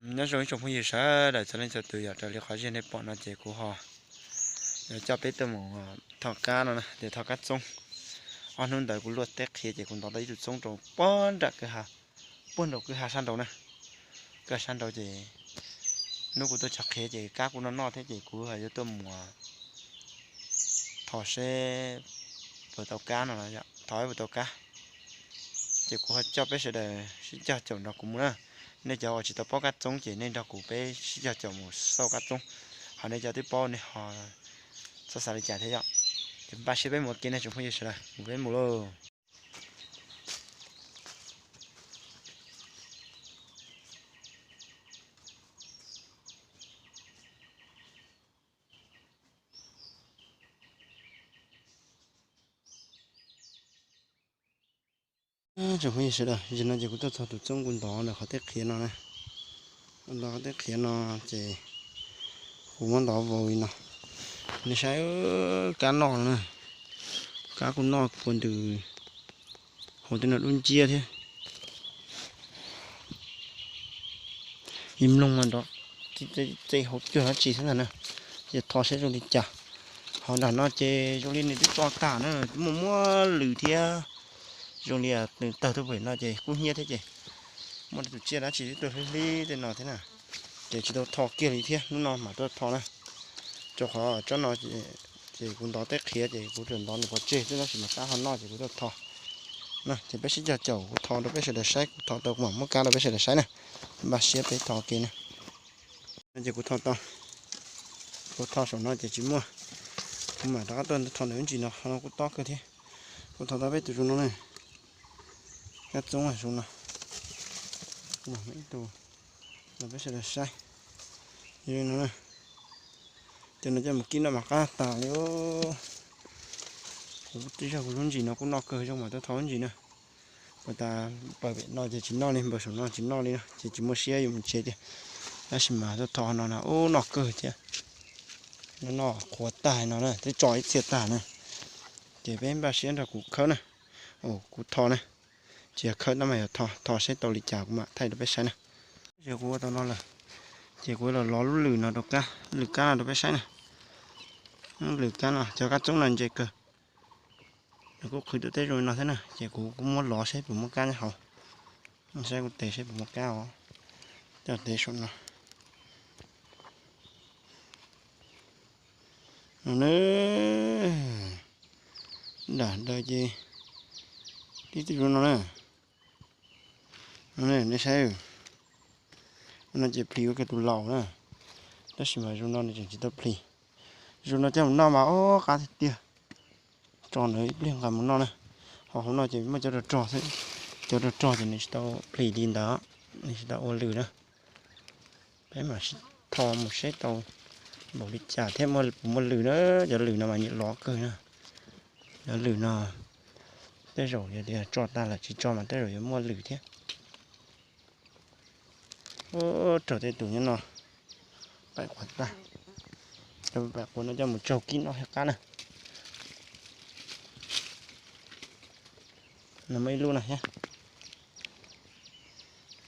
Nyob zoo ib tsoom phooj ywg sawv daws txhua leej txhua tus, yog raws li qhov zej nej pom no ces kuv ho yuav coj peb tuaj mus thov kab no na, ces thov kab txoob. Ob hnub ntawd kuv luaj teb qhiav ces kuv ntov tau ib tug txoob rau puag nram kwj ha, puag nraum kwj ha sab nraud na. Kwj ha sab nraud ces hnub kuv tuaj txog qhiav ces kab kuj noj noj thiab ces kuv ho yuav tuaj mus thov seb puas tau kab no, thov seb puas tau kab. Ces kuv ho coj peb sawv daws sib cog caum nrog kuv mus na. Nej cov uas tsis tau paub kab txoob ces nej nrog kuv peb sib cog caum mus xauj kab txoob, ho nej cov twb paub nej ho txhob xav li cas thiab yom. Ces npaj siab peb mus ua ke nej tsoom phooj ywg sawv daws, mus peb mus lauj. Tsoom phooj ywg sawv daws, zaum no ces kuv tuaj txog tus txoob kuv ntov ntawm qhov teb qhiav no na. Ntov qhov teb qhiav no ces kuv muab ntov vau li no. Nej saib, kab noj na, kab kuj noj puag ntws hauv tej no dub nciab thiab. Ib mloog mas nrov txej hauv cuag dab tsi xwb ntag na. Ces thov seb zoo li cas. Ho nram no ces zoo li nws twb tso tag na, twb muaj muab lws thiab. Zoo li nws tawg tuaj pem no ces kub hnyiab thiab ces muaj tus tsiaj dab tsi twb tuaj hlib hlib tej no thiab na. Ces tsis tau tho kiag li thiab, hnub no mam tuaj tho na. Rau qhov tsob no ces kuv ntov teb qhiav ces kuv tsuas ntov nws pov tseg xwb, tab sis mas kab ho noj ces kuv tuaj tho na. Ces peb sib cog caum kuv tho rau peb sawv daws saib, kuv tho tau kuv mam muab kab rau peb sawv daws saib na. Npaj siab peb tho ke na. No ces kuv tho tau, kuv tho saum no ces tsis muaj, kuv mam rov qab tuaj tho ntawm lub ntsis no, qhov no kuj tob kawg thiab. Kuv tho tau peb tus zoo no na, kab txoob zoo no, ib tug rau peb sawv daws saib. Zoo no na, ces no coj mus kib noj mas qab tas li. Kuv twb yog kuv lub ntsis no kuj noj kawg, zoo mas tuaj tho lub ntsis na. Puas tas npawg pem no ces tsis noj li, npawg saum no tsis noj li no ces tsis muaj siab yuav mus tsev tiag. Tab sis mas tuaj tho no na ub noj kawg thiab. Noj noj qhuav tag no na, twb tso ib txhia tag na. Ces peb npaj siab nrog kuv khawb na, kuv tho na. Tsis yog khawb tab mas yog tho, tho seb tau li cas kuv mam thaij rau peb saib na. Ces kuv ua tau no lawm, ces kuv los lov lub lwm no rau kab, lwm kab no rau peb saib na. Lwm kab no cov kab txoob no ntse kawg. Nws kuj qhwv tus teb zoo li no thiab na, ces kuv kuj muab lov seb puas muaj kab nyob hauv. Saib kuv tes seb puas muaj kab os. Coj tes saum no. No na, nram daws ces tib tug zoo no na. Nej saib, no ces plis ua kiag tus laus na, tab sis mas zoo no nws tseem tsis tau plis. Zoo no coj mus noj mas ob qab tiag tiag. Tso ntawd ib pliag nqa mus noj na. Ho hauv no ces muaj cov rog rog xwb, cov rog rog ces nws tsis tau plis li ntawd, nws tsis tau ua lwm na. Peb mam sib tho mus seb tau npaum li cas thiab puas muaj lwm na. Cov lwm no mas nyiam lov kawg na. Cov lwm no tej zaum yog tias tso tag lawm tsis tso mas tej zaum yuav muaj lwm thiab. Raug tej tus nyob no, paim quav tag, paim quav no coj mus tsaug kib noj thiab qab na. No muaj ib lub no thiab,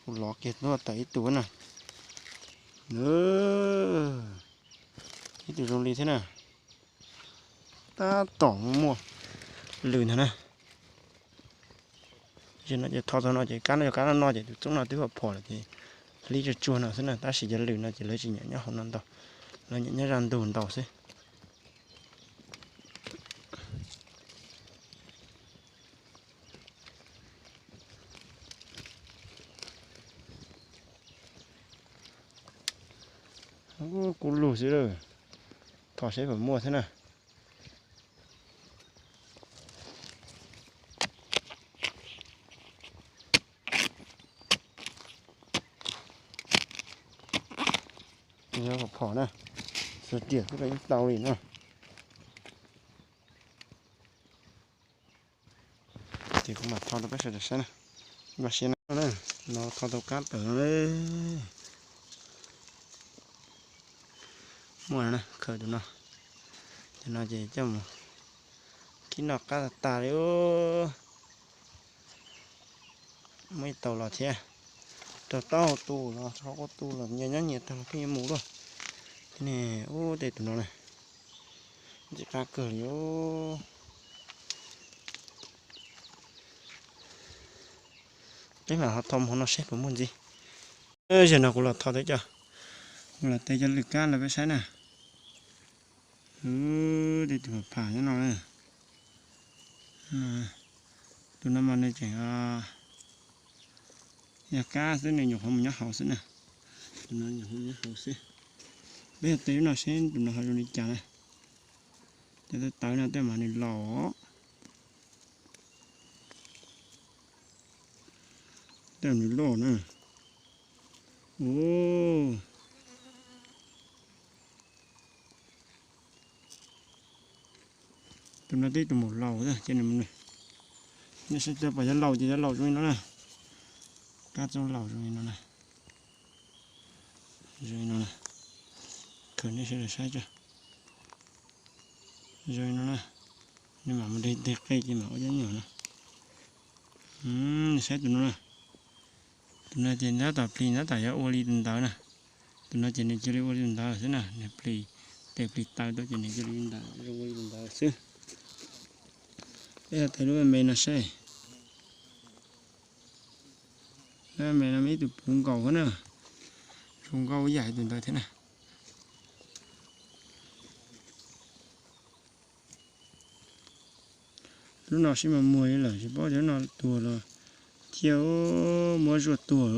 kuv lov kiag tuaj tawm ib tug na. Ib tug zoo li thiab na. Tab tom muaj lwm ntag na. Ces no ces tho txog no ces kab no yog kab noj noj ces tus txoob no twb phom phom lawm ces hlib tsuag tsuag no xwb na, tab sis cov lwm no ces lawv tsis nyiam nyob hauv no ntau, lawv nyiam nyob zaj ntug ntau xwb. Kub lug xwb lawm, tho seb puas muaj thiab na. Phom phom na, xuas riam xwb los yeej tau li na. Ces kuv mam tho rau peb sawv daws saib na. Npaj siab no, no tho tau kab tawm no. Muaj no na, khaws tus no. Ces no ces coj mus kib noj qab tag tag li. Muaj ib tau los thiab. Rau taub hau tu los rau hauv qab tu los nyias nyob nyias tag los pheej yuav mus luaj. Thiab ne, ub, tej tus no na, ntxim qab kawg li. Peb mam ho tho mus hauv no seb puas muaj ntxiv. Zaum no kuv los tho teb cov, kuv los teb cov lwm kab los peb saib na. Tej tus pham pham nyob no na. Tus no mas nws tseem yog kab xwb, nws nyuam qhuav mus nyob hauv xwb na. Tus no nyuam qhuav mus nyob hauv xwb. Peb yog teb lub no seb tus no ho zoo li cas na. Cov tawv tawv no tej mas nws laus. Tej nws loj na. Ub, tus no twb tus maum laus ces nws, nej saib cov pom cov laus ces cov laus zoo li no na. Kab txob laus zoo li no na. Zoo li no na. Khaws nej sawv daws saib tso. Zoo li no na. Nws mam mus deg deg qe ces mam ua cov nyuam no. Saib tus no na. Tus no ces ntab tom plis ntab tom yuav ua li tus ntawd na. Tus no ces nws cia li ua li tus ntawd xwb na, nws plis tes plis taw tuaj ces nws cia li ua li tus ntawd xwb. Peb yog tes lub me no seb. Lub me no ib tug puv nkaus na. Zoo nkauj ib yam tus ntawd thiab na. Lub no sib muag muag li lawm tsis paub tias lub no tuag los thiab, muab zuaj tuag.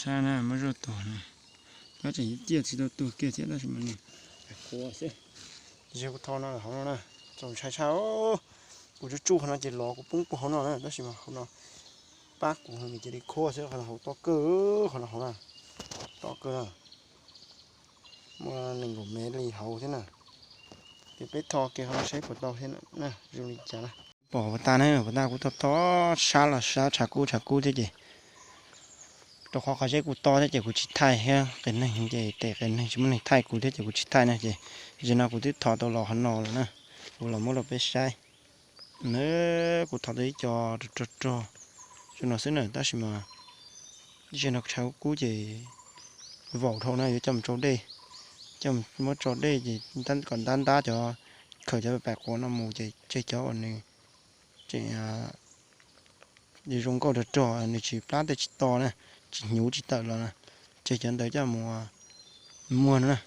Saib na, muab zuaj tuag na. Tab tseem ciaj tsis tau tuag kiag thiab tab sis mas nws qhuav xwb. Ces kuv tho no hauv no na, txaus ntshai tshaj. Kuv tsuj tsuj qhov no ces los kuv poob puag hauv no na, tab sis mas qhov no pab kuv nws cia li khuab xwb, qhov no hauv tob kawg, qhov no hauv na, tob kawg na. Muaj nees nkaum mev li hauv thiab na. Ces peb tho kiag qhov no saib puas tau thiab na, zoo li cas na. Pom puas tas na, puas tas kuv tho tho sab los sab tshav kub tshav kub thiab ces rau qhov qhov seb kuv to thiab ces kuv tsis thaij thiab, qias neeg ces tes qias neeg tsis muaj neeg thaij kuv thiab ces kuv tsis thaij na ces. Zaum no kuv twb tho tau los qhov no lawm na, kuv los muab rau peb saib. Na, kuv tho tau ib co rog rog rog no xwb na tab sis mas zaum no tshav kub ces vaum dhau na, yuav coj mus tsau dej, coj mus muab tso dej ces kom ntab ntab cov, khaws cov pais quav no mus ces tseg cov uas nws tseem zoo nkauj rog rog, nws tsis plab tej tsis to na, tsis hnyuv tsis tawm los na, tseg cov ntawd coj mus muag no na.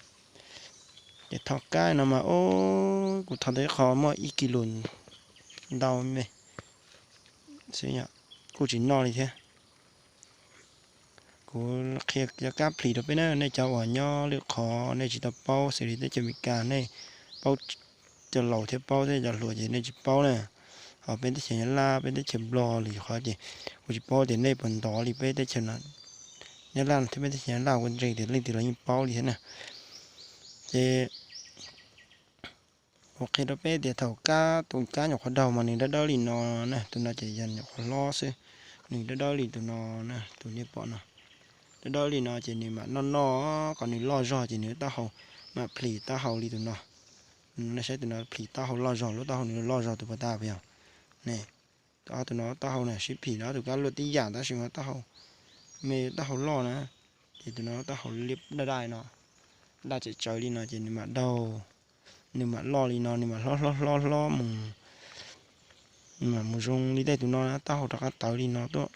Ces tho kab no mas, o, kuv tho tau ib qho muaj ib kis lus ntau me xwb, kuj tsis noj li thiab. Kuv qhia cov kab plis rau peb na, nej cov uas nyob lwm qhov nej tsis tau paub xws li teb chaws Amelikas nej paub, cov laus thiab paub thiab cov hluas ces nej tsis paub na. Ho peb teb chaws Nyab Laj peb teb chaws Nplog li qhov ces kuv tsis paub tias nej puas ntov li peb teb chaws no. Nyab Laj thiab peb teb chaws Nyab Laj kuv ntseeg tias leej twg los yeej paub li thiab na. Ces kuv qhia rau peb tias thaum kab, tus kab nyuam qhuav daug mas nws dawb dawb li no na, tus no ces yog nyuam qhuav hlob xwb, nws dawb dawb li tus no na, tus nej pom no. Dawb dawb li no ces nws mam noj noj, kom nws loj zog ces nws taub hau mam plis taub hau li tus no. Nej saib tus no plis taub hau loj zog, lub taub hau nws loj zog tus puas tas puas yog? Ne, tus no taub hau na sib phim rau tus kab luaj tib yam tab sis mas taub hau me, taub hau loj na, ces tus no taub hau liab daj daj no, daj tsawv tsawv li no ces nws mam daug, nws mam loj li no, nws mam hlob hlob hlob hlob mus, nws mam mus zoo li tej tus no na, taub hau rov qab tawv li no tuaj,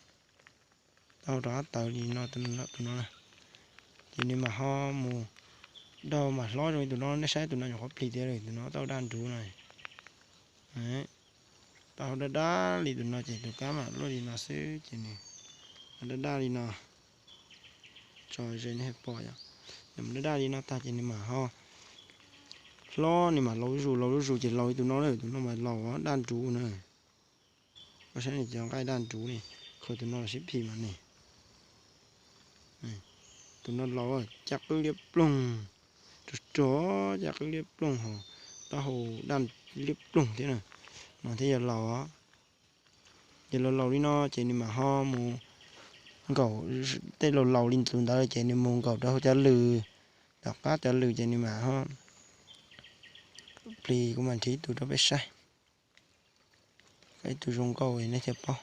taub hau rov qab tawv li no, tus no na. Ces nws mam ho mus daug mam hlob zoo li tus no, nej saib tus no nyuam qhuav plis tiag li, tus no taub hau daj nruv no. Taub hau daj daj li tus no ces tus kab mam luaj li no xwb ces nws daj daj li no. Tso ze nej pom yom, nws mam daj daj li no tag ces nws mam ho hlob, nws mam laus zuj zus laus zuj zus ces laus li tus no na, tus no mas laus daj nruv na. Koj saib ne, cov nqaij daj nruv ne, khaws tus no los sib phim mas ne. Tus no laus caj qwb liab ploog, rog rog caj qwb liab ploog ho taub hau daj liab ploog thiab na. No thiaj yog laus. Ces laus laus li no ces nws mam ho mus nkaum, tej laus laus li tus ntawd ces nws mus nkaum rau hauv cov lws, tom qab cov lws ces nws mam ho plis, kuv mam nrhiav ib tug rau peb saib. Ib tug zoo nkauj nej thiaj paub.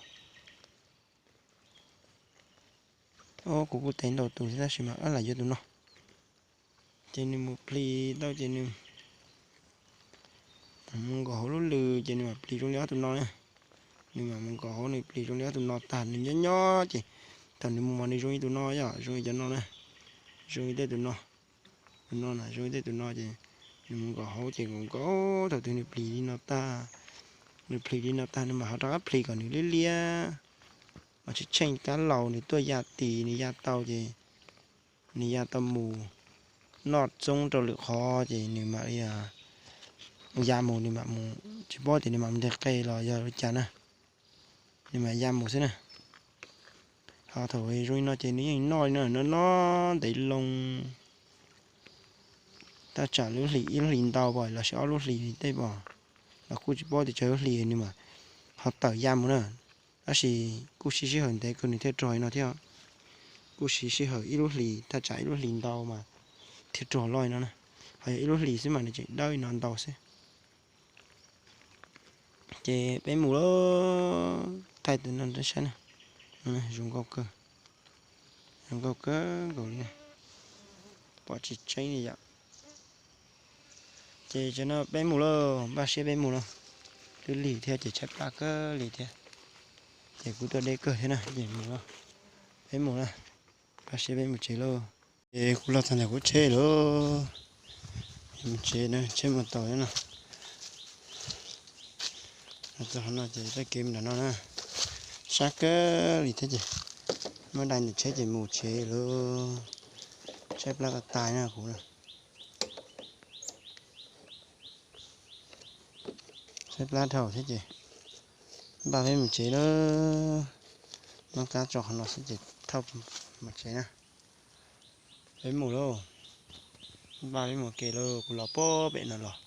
Kuv kuj tev ntau tus thiab tab sis mas lam yuav tus no. Ces nws mus plis tau ces nws mus nkaum hauv lub lws ces nws mam plis zoo li ob tus no na. Nws mam mus nkaum hauv nws plis zoo li ob tus no tag nws nyob nyob ces thaum nws mus mas nws zoo li tus no yom, zoo li cov no na, zoo li tej tus no. Tus no na zoo li tej tus no ces nws mus nkaum hauv ces nkaum nkaum thaum twg nws plis li no tag, nws plis li no tag nws mam ho rov qab plis kom nws liab liab, mas tsis tsheej kab laus nws tuaj ya tis nws ya tau ces nws ya tau mus noj txoob rau lwm qhov ces nws mam li ya mus, nws mam mus tsis paub tias nws mam mus nteg qe los yog li cas na, nws mam ya mus xwb na. Ho thaum zoo li no ces nws yeej noj li no, noj ntev loo, thaj tsam lub hlis ib lub hlis ntau pom lossis ob lub hlis tej pom, los kuj tsis paub tias tsawg lub hlis nws mam ho tawm ya mus na. Tab sis kuj siv sij hawm ntev kawg nws thiaj rog li no thiab, kuj siv sij hawm ib lub hlis thaj tsam ib lub hlis ntau mas thiaj rog loj li no na. Ho yog ib lub hlis xwb mas nws tseem dawb li no ntau xwb. Ces peb mus lawm, thaij tus no rau saib na, zoo nkauj kawg, zoo nkauj kawg nkaus li, pom tsis tseeb li yom. Ces tam no peb mus lauj, npaj siab peb mus lauj, twb lig thiab ces tshaib plab kawg li thiab, ces kuv tuaj deb kawg thiab na ces mus lauj, peb mus na, npaj siab peb mus tsev lauj. Ces kuv los txog ntawm kuv tsheb lawm, mus tsev na, tsheb mus tau no. Txog qhov no ces taug kev mus nram no na, sab kawg li thiab ces muab dai ntawm tsheb ces mus tsev lawm, tshaib plab tas tas na kuv na. Tshaib plab dhau thiab ces npaj peb mus tsev lawm, muab kab tso qhov no xwb ces thauj mus tsev na. Peb mus lauj, npaj peb mus kev lauj, kuv los pem no los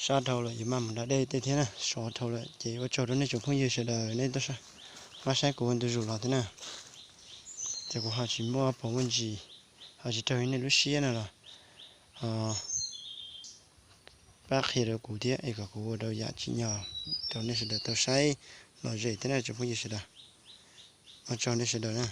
sab dhau lawm, yuav maj mus da dej tej thiab na, sov dhau lawm ces ua tsaug rau nej tsoom phooj ywg sawv daws nej tuaj pab saib kuv ua ntu zus los thiab na. Ces kuv ho tsis muaj pom muaj ntsis, ho tsis raug nej lub siab no los ho pab qhia rau kuv thiab es kom kuv ua rau yam tsim nyog rau nej sawv daws tau saib lom zem thiab na tsoom phooj ywg sawv daws. Ua tsaug nej sawv daws na.